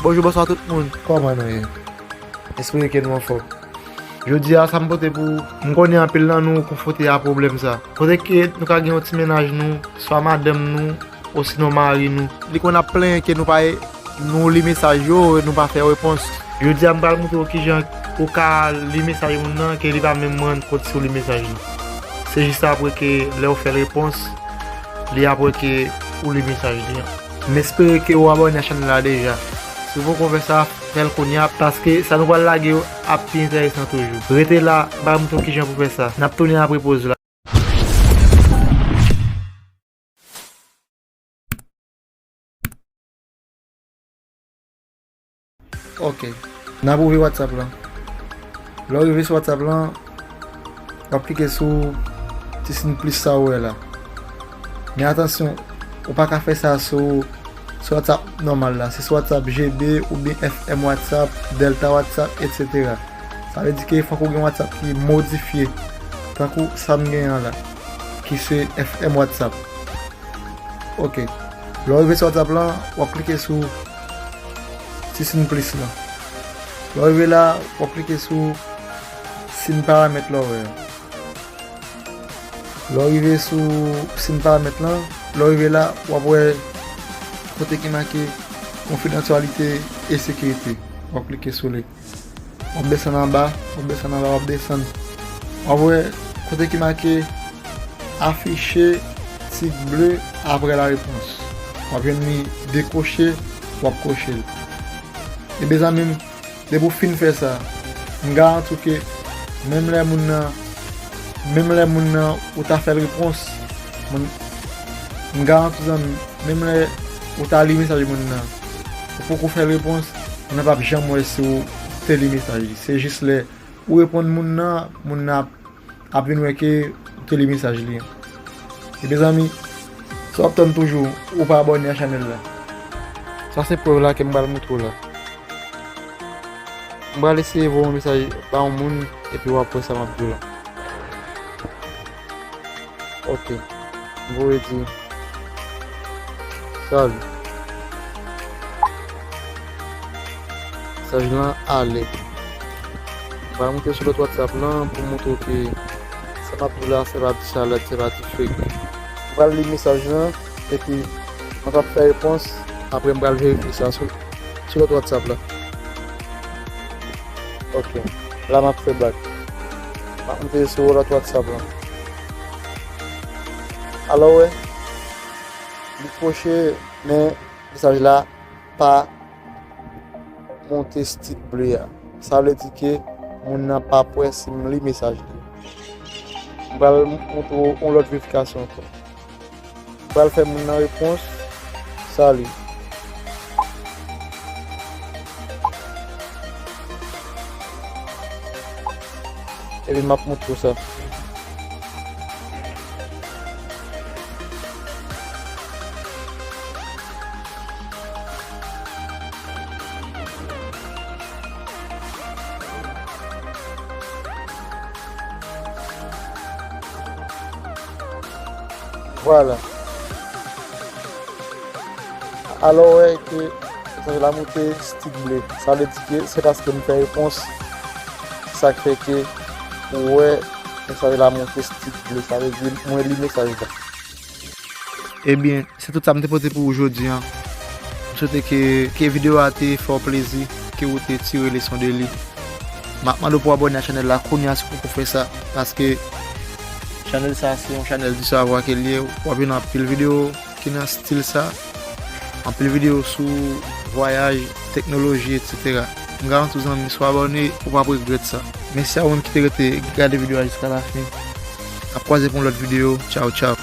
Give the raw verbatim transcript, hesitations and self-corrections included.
Bonjou, bonswa tout moun. Kòman nou ye? Espere ke nou anfòm. Jodi a, sa m pote pou, m konnen anpil nan nou konfwonte a pwoblèm sa. Kote ke nou ka gen yon ti mennaj nou, swa madanm nou, osinon mari nou. Li konn ap plenyen ke nou pa, nou li mesaj yo, nou pa fè repons. Jodi a, m pral montre w kijan ou ka li mesaj moun nan, ke li pa menm rann kont si w li mesaj li. Se jis apre ke lè w fè l repons, li apre ke ou li mesaj li an. M espere ke ou abòne a chanèl la deja. Si w poko fè sa, fè l kounye a, paske sa nou pral lage yo ap pi enteresan toujou. Rete la, m pral montre w kijan pou fè sa. N ap tounen apre poz la. Ok. N ap ouvri WhatsApp lan. Lè w rive sou WhatsApp lan, w ap klike sou ti siy plis sa ou wè la. Men atansyon, ou pa ka fè sa sou, sou WhatsApp nòmal la. Se sou WhatsApp G B oubyen F M WhatsApp, Delta WhatsApp, et cetera. Sa vle di ke fòk ou gen WhatsApp ki modifye, tankou sa m genyen an la, ki se F M WhatsApp. Ok. Lè w rive sou WhatsApp lan, w ap klike sou ti siy plis lan. Lè w rive la, w ap klike sou siy paramèt la w wè a. Lè w rive sou siy paramèt lan, lè w rive la, w ap wè kote ki make konfidansyalite e sekirite. W ap klike sou li. W ap desann anba, w ap desann anba, w ap desann. W ap wè kote ki make afiche tik ble apre la repons. W ap jwenn li dekwoche, w ap kwoche l. Ebyen zanmi m, depi w fin fè sa, m garanti w ke menm lè moun nan, menm lè moun nan ou ta fè l repons, moun, m garanti w zanmi m, menm lè ou ta li mesaj moun nan, ou poko fè l repons, moun nan p ap janm wè si w te li mesaj li. Se jis lè ou reponn moun nan, moun nan ap, ap vin wè ke ou te li mesaj li an. Ebyen zanmi, si w ap tann toujou, ou pa abòne a chanèl la. Sa se prèv la ke m pral montre w la. M pral eseye voye yon mesaj ba yon moun, epi w ap wè sa m ap di w la. Ok. M voye di, "Salut." Mesaj lan ale. M pral monte sou lòt WhatsApp lan pou montre w ke sa m ap di w la, se pa ti salad, se pa ti fake. M pral li mesaj lan, epi mwen p ap fè repons. Apre, m pral verifye sa sou, sou lòt WhatsApp la. Ok. La, m ap fè bak. M ap monte sou lòt WhatsApp lan. Alò, wè, li kwoche, men mesaj la pa monte stik ble a. Sa vle di ke moun nan p ap wè si m li mesaj li. M pral montre w yon lòt verifikasyon ankò. M pral fè moun nan repons, "Salut." Epi m ap montre w sa. Vwala. Alò, w wè ke mesaj la monte stik ble. Sa vle di ke se paske m fè repons. Sa k fè ke ou wè mesaj la monte stik ble. Sa vle di mwen li mesaj la. Ebyen, se tout sa m te pote pou ou jodi a. M swete ke, ke videyo a te fè w plezi, ke ou te tire leson de li. M ap mande w pou w abòne a chanèl la kounye a si w poko fè sa, paske chanèl sa se yon chanèl di savwa ke l ye, w ap jwenn anpil videyo ki nan estil sa, anpil videyo sou vwayaj, teknoloji, etsetera. M garanti w zanmi, si w abòne, ou p ap regrèt sa. Mèsi a ou menm ki te rete gade videyo a jiska lafen. N ap kwaze pou yon lòt videyo. Tchaw, tchaw.